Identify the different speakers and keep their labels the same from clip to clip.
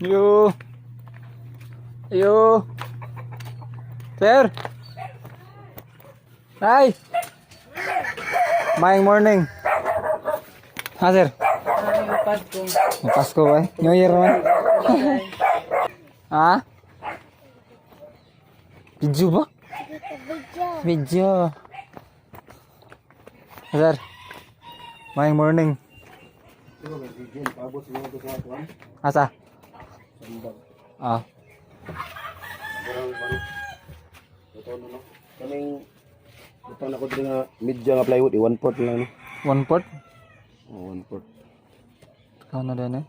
Speaker 1: Yo. Yo. Sir. Hi. Maayong morning. Ha, sir?
Speaker 2: Pasko.
Speaker 1: Pasko ba, eh? New Year man. Ha? Video ba? Video. Sir. Maayong morning. Asa? Ah.
Speaker 3: Kaning butang na ko diri nga media nga plywood, i 1/4 lang, no.
Speaker 1: 1/4?
Speaker 3: Oh, 1/4.
Speaker 1: Ikaw na din eh.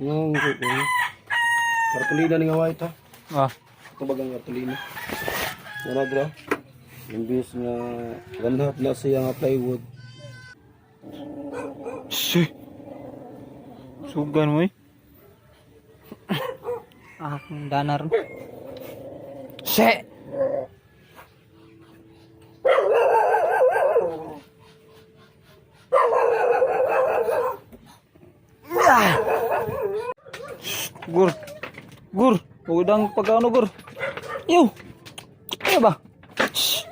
Speaker 3: Yung kartulina ni nga white ha.
Speaker 1: Ah.
Speaker 3: Ito bagang kartulina. Wala dira. Imbis nga 1/2 na siya nga plywood.
Speaker 1: Shit. Sugan mo eh. Ah, akong danar. Shit! Ah! Gur. Gur. Udang pagkano, gur. Yo. Ano ba? Shh.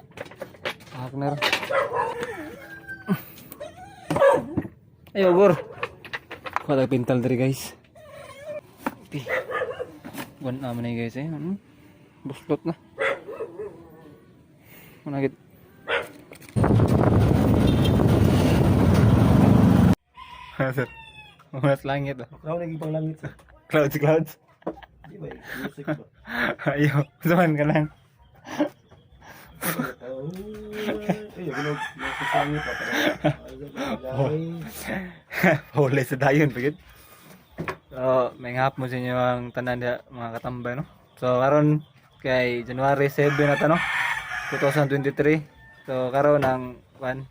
Speaker 1: Ah, meron. Ayo, gur. Kuha tayo pintal diri, guys. Okay. Buwan naman na guys eh. Ano? Buslot na. Managit. Sir. Umas langit ah.
Speaker 3: Ikaw naging panglangit sa.
Speaker 1: Clouds, clouds.
Speaker 3: Di ba? Eh, music ba?
Speaker 1: Ayo, suman ka lang.
Speaker 3: Ay, ginog music sa langit ba?
Speaker 1: Huli sa dayon, pagid. So, may ngap mo sa inyo ang tanan diha, mga katambay, no? So, karon kay January 7 na ta, no? 2023. So, karon ang kan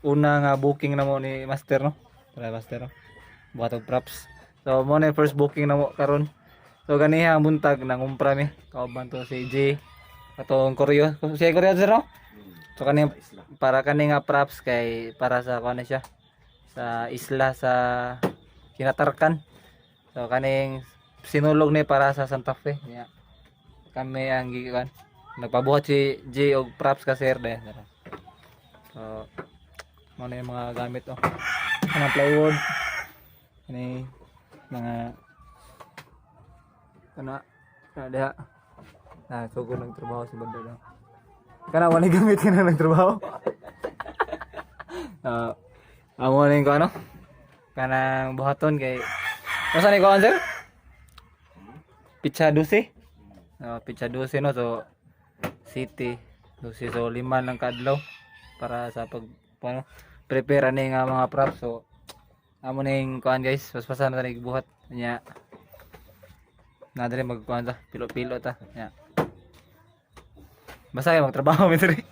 Speaker 1: una nga booking na mo ni Master, no? Tara, Master, no? Buhat og props. So, mo na yung first booking na mo karon. So, ganiha ang buntag nangumpra mi. Kauban to si J. Atong Koryo. Si Koryo, sir, no? So, kani para kani nga props kay para sa kuan na siya sa isla sa Kinatarkan. So kaning sinulog ni para sa Santa Fe. Yeah. Kami ang gikan. Nagpabuhat si J og props ka sir de. So mo na yung mga gamit oh. Mga plywood. Kani mga kana kana diha. Na sugod ng trabaho si Bando daw. Kana wala gamit kana nagtrabaho. Ah, amo na yung ano? Kanang buhaton kay Masa ni kuan, sir? Pitsa 12. Oh, pitsa 12, no, so city 12, so lima lang kaadlaw para sa pag ano, prepare ani nga mga props. So amo ning kuan guys, paspasan na ta buhat nya. Na diri magkuan ta, pilo-pilo ta. Nya. Basta kay magtrabaho mi diri.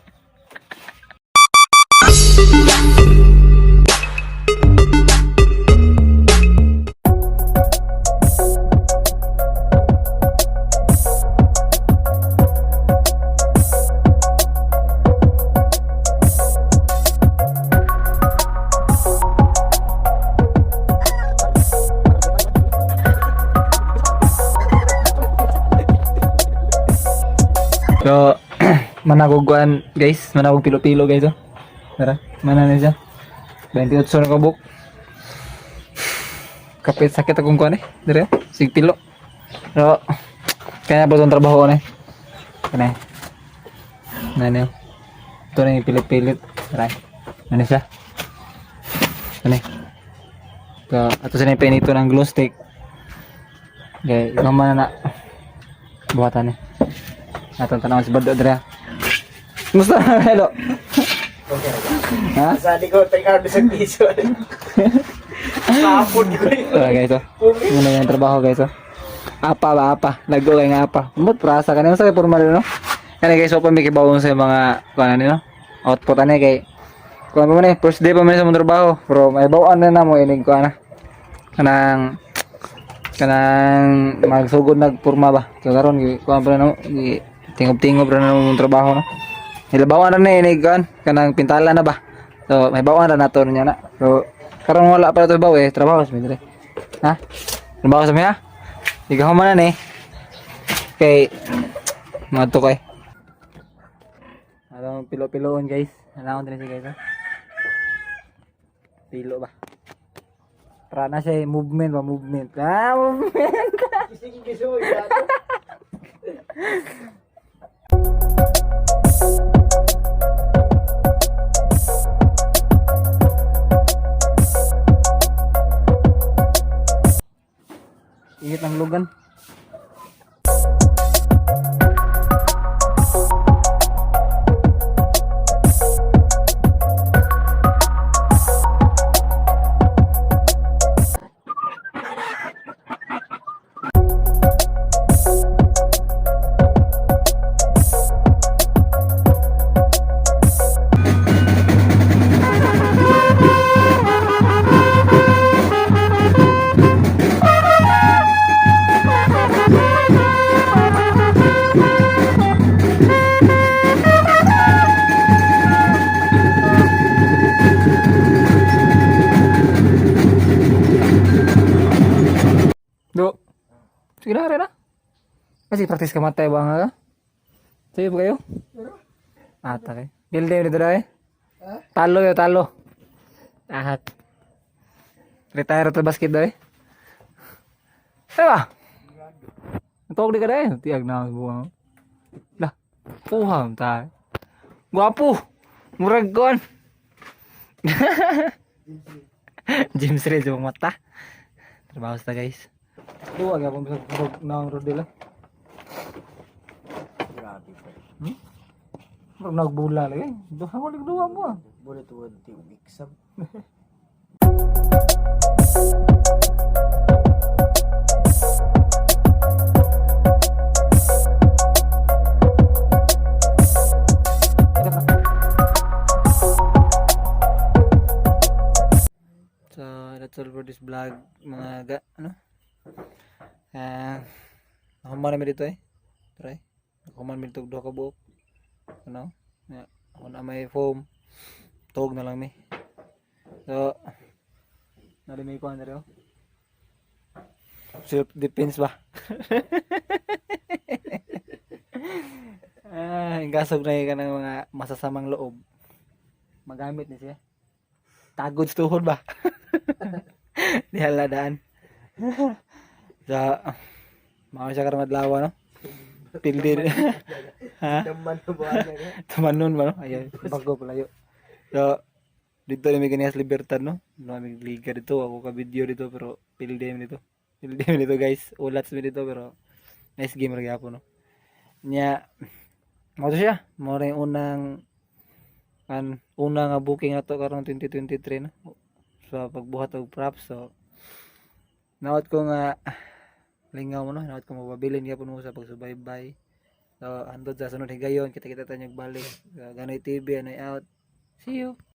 Speaker 1: So, managog kuan guys, managog pilo-pilo guys oh. Tara, mana na siya. 28 na kabuk. Kapit sakit akong kuan eh. Dire, sig pilo. So, kaya po itong trabaho ko na eh. Kaya na. Ano? Ito na yung pilit-pilit. Tara. Ano siya? Ano eh. So, ato sa pinito ng glue stick. Okay, ikaw man na na. Buhatan eh. Atong tanawon si Bado dre. Musta na hello? Ha?
Speaker 2: Sali ko, tag army sa piso. Kapon ko yun.
Speaker 1: Wala guys oh. Muna yung trabaho guys oh. Apa ba apa? Lago kay nga apa. Mut prasa kanina sa formal no. Kani guys, open mi kibawon sa mga kuan ano no. Output ani kay kuan pa man eh, first day pa man sa mong trabaho. Pero may bawaan na na mo inig kuan na. Kanang kanang magsugod nagpurma ba. So karon gi kuan pa na mo, gi tingob-tingob ra na mo mong trabaho no. Nilabawan ra na inig kuan kanang pintala na ba. So may bawaan ra nato niya na. So karon wala pa to baw eh, trabaho sa dire. Ha? Trabaho sa miya? Di ka humanan eh. Kay mga tukay. Alam pilo-piloon, guys. Alam ko din siya, guys, ha? Pilo ba? Tara na siya eh. Movement ba? Movement. Ah, movement!
Speaker 2: Gising gisoy.
Speaker 1: Init ng lugan. Do. Sige na, na. Kasi practice ka matay ba nga ka? Sige ba kayo? Ata kay. Build dito dai. Talo yo, talo. Ahat. Retire to basket dai. Diba? Tawag di ka dai. Tiag na buang. Lah, puham ta. Gwapo. Murag kon. James Reed sa mata. Trabaho sa guys. Duwa gyapon bisag bug naong Rodel.
Speaker 2: Grabe pa.
Speaker 1: Murag nagbula lagi. Duha ko lig duwa mo. Ah.
Speaker 2: Bullet 20 weeks.
Speaker 1: So that's all for this vlog, mga ga, ano? Ah, nahuman namin dito eh. Try. Nahuman mi dito og duha ka buok. Ano? Ya, ako na may foam. Tuog na lang mi. So, nari may kuan diri oh. Self defense ba? Ah, gasog na ka ng mga masasamang loob. Magamit ni siya. Tagod sa tuhod ba? Di haladaan. So, mga siya karon adlaw, no? Pildi. Ha?
Speaker 2: Daman na ba niya?
Speaker 1: Tumanon ba, no? Ayun, bago palayo. So, dito na may ganyan sa Libertad, no? May liga dito. Ako ka video dito, pero pildi mi dito. Pildi mi dito, guys. Ulats mi dito, pero nice game ra gyapon, no? Nya, mao to siya. Mao ra yung unang una nga booking ato karong 2023, no? Sa pagbuhat og props. So, naot ko nga lingaw mo, no? Naot ko mapabilin gyapon mo sa pagsubaybay. So, handod sa sunod higayon, kita-kita tayo balik. Ganoy TV, anoy out. See you.